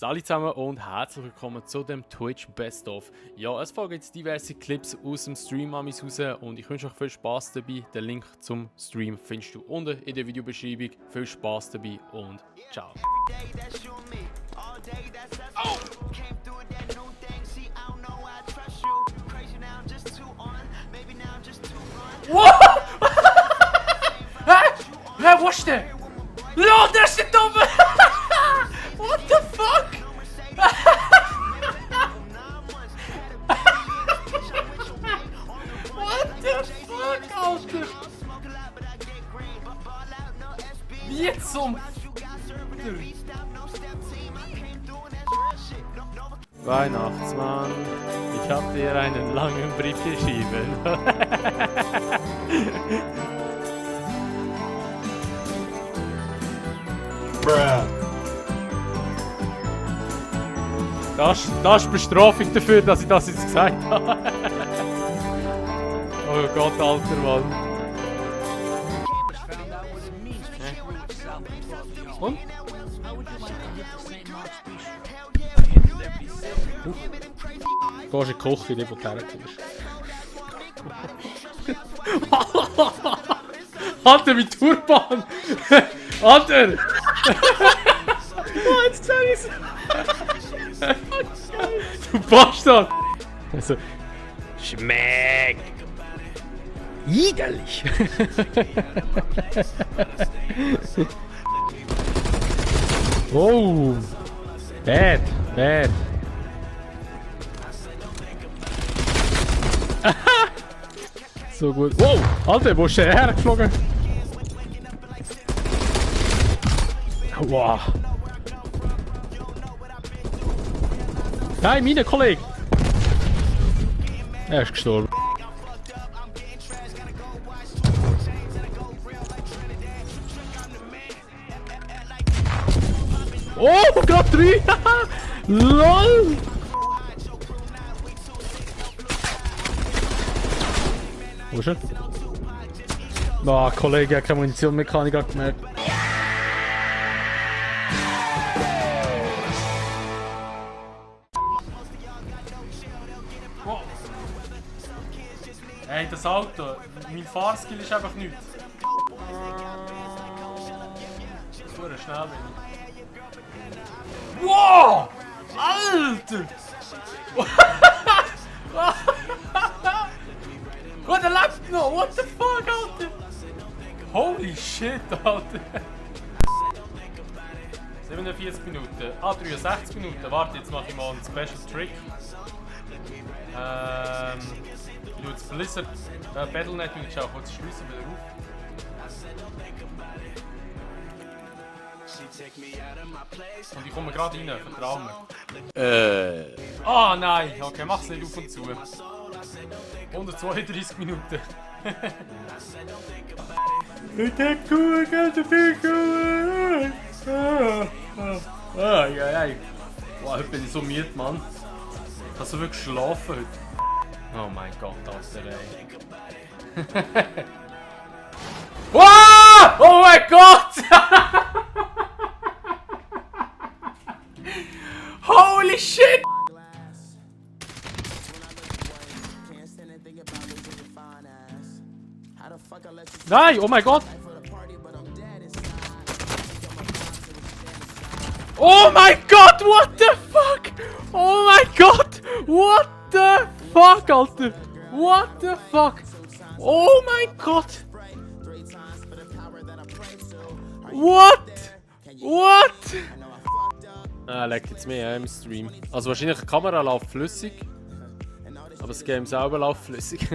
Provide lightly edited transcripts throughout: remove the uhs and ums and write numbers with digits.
Salut zusammen und herzlich willkommen zu dem Twitch Best of. Ja, es folgen jetzt diverse Clips aus dem Stream an mich raus und ich wünsche euch viel Spaß dabei. Den Link zum Stream findest du unten in der Videobeschreibung. Viel Spaß dabei und ciao. Wow! Hä, wo ist der? Lol, der ist nicht oben! What the fuck? What the fuck, Alter? Wie zum... Weihnachtsmann, ich hab dir einen langen Brief geschrieben. Das ist Bestrafung dafür, dass ich das jetzt gesagt habe. Oh Gott, alter Mann. Und? Du gehst in die Küche, die du herkommst. Alter, mit Turban! Alter! Oh, jetzt sag ich's! Du Bastard! Also, schmeckt! Widerlich! Oh! Bad! Bad! So gut. Wow! Alter, wo ist der hergeflogen? Wow! Nein, meine Kollege! Er ist gestorben. Oh, gerade 3! LOL! Wo ist er? Ah, Kollege, hat keine Munition mehr, kann ich gerade gemerkt. Wow. Hey, das Auto, mein Fahrskill ist einfach nichts. So schnell bin ich. Wow! Alter! Oh, der lebt noch! What the fuck, Alter? Holy shit, Alter! 47 Minuten. Ah, 63 Minuten. Warte, jetzt mache ich mal einen Special Trick. Ich tue jetzt Blizzard Battle.net und ich schaue kurz schließen wieder auf. Und ich komme gerade rein, vertrau mir. Ah, nein! Okay, mach's nicht auf und zu. 132 Minuten. Ich denke, du kannst so viel kommen. Ja. Wow, heute bin ich so müde, Mann. Hast du wirklich geschlafen heute? Oh mein Gott, Alter, ey. Wow! Oh mein Gott! Holy shit! Nein, oh mein Gott! Oh mein Gott, what the fuck? Oh mein Gott! What the fuck, Alter? What the fuck? Oh mein Gott! What? What? Ah, leckt jetzt mehr im Stream. Also wahrscheinlich die Kamera läuft flüssig. Aber das Game selber läuft flüssig.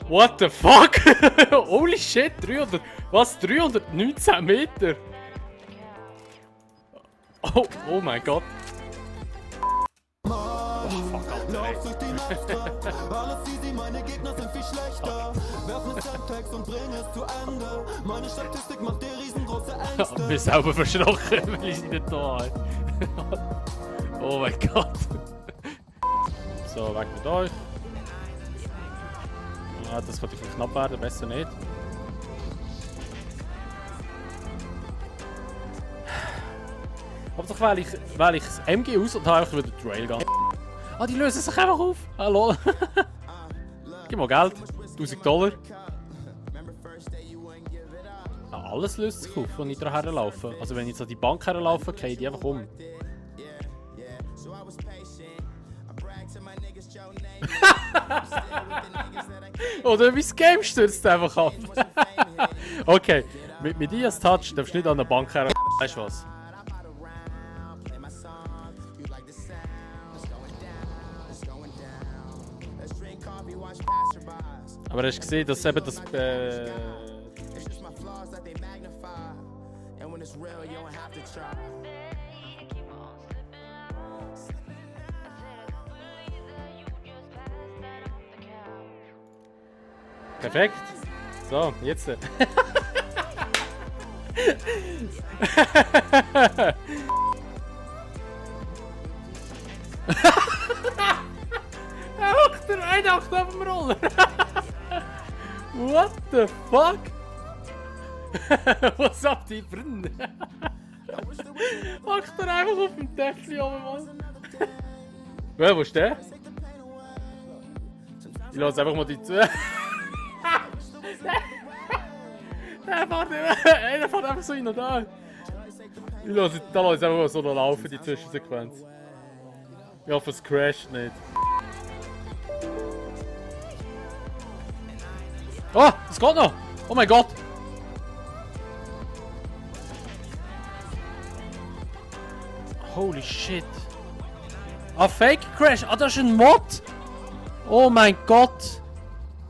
What the fuck? Holy shit, 300... Was? 319 Meter? Oh mein Gott. Lauf durch die Nacht, alles easy, meine Gegner sind viel schlechter. Werf nur Tags und bring es zu Ende. Meine Statistik macht dir riesengroß. Ich bin selber verschrocken, weil ich sie nicht da habe. Oh mein Gott. So, weg mit euch. Ja, das könnte ein knapp werden, besser nicht. Aber doch wähle ich das MG aus und habe einfach wieder die Railgun. Ah, die lösen sich einfach auf. Hallo. Gib mal Geld. $1000. Ah, alles löst sich auf, wenn ich daran herlaufe. Also wenn ich jetzt an die Bank herlaufe, gehe ich die einfach um. Oder mein Game stürzt einfach ab. Okay, mit dir als Touch darfst du nicht an der Bank her. Weißt du was? Aber hast du gesehen, dass eben das. Perfekt. So, jetzt. Er hockt der eine auf dem Roller. What the fuck? Was habt ihr drin? Hockt er einfach auf dem Täfli oben, Mann. Wo ist der? Ich lasse einfach mal die zu. Der fährt einfach so hin und da. Ich lasse einfach mal so laufen, die Zwischensequenz. Ich hoffe, es crasht nicht. Oh, es geht noch! Oh mein Gott! Holy shit! Ah, Fake Crash! Ah, das ist ein Mod! Oh mein Gott!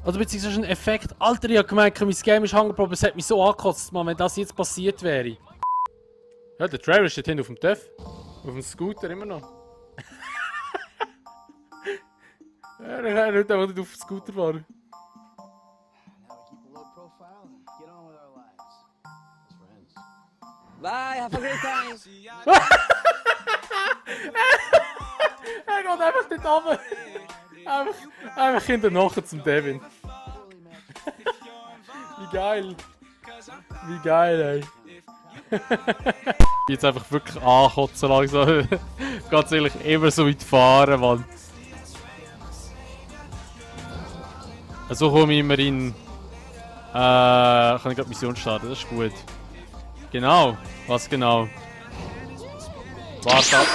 Oder beziehungsweise ein Effekt. Alter, ich hab gemerkt, mein Game ist hängen, es hat mich so angekotzt, man, wenn das jetzt passiert wäre. Ja, der Trevor steht hinten auf dem TÜV. Auf dem Scooter immer noch. Er kann nicht einfach nicht auf den Scooter fahren. Bye, have a great time. Er geht einfach nicht runter. Einfach hinterher zum Devin. Wie geil. Wie geil, ey. Jetzt einfach wirklich ankotzen langsam. Ganz ehrlich, immer so weit fahren, Mann. So komme ich immer in. Kann ich gerade Mission starten, das ist gut. Genau, was genau? Warte ab.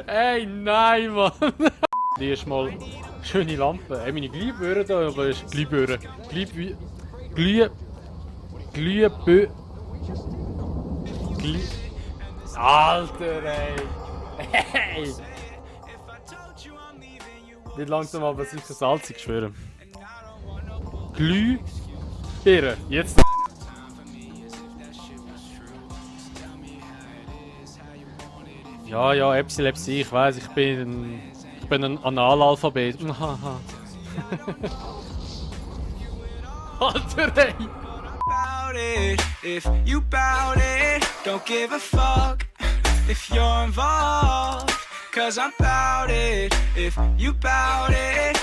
Ey, nein, Mann! Die ist mal schöne Lampe. Ey, meine Glühbirne da, aber ist Glühbirne. Alter, ey! Hey! Nicht langsam, aber sicher salzig, schwören. Glühbirne, jetzt. Ja, Epsi, ich weiß, ich bin ein Analalphabet. Alter, ey! If you bout it, don't give a fuck if you're involved. Cause I'm bout it, if you bout it,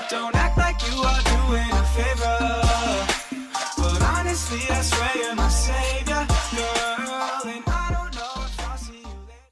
don't act like you are doing a favor. But honestly, I swear you're my savior.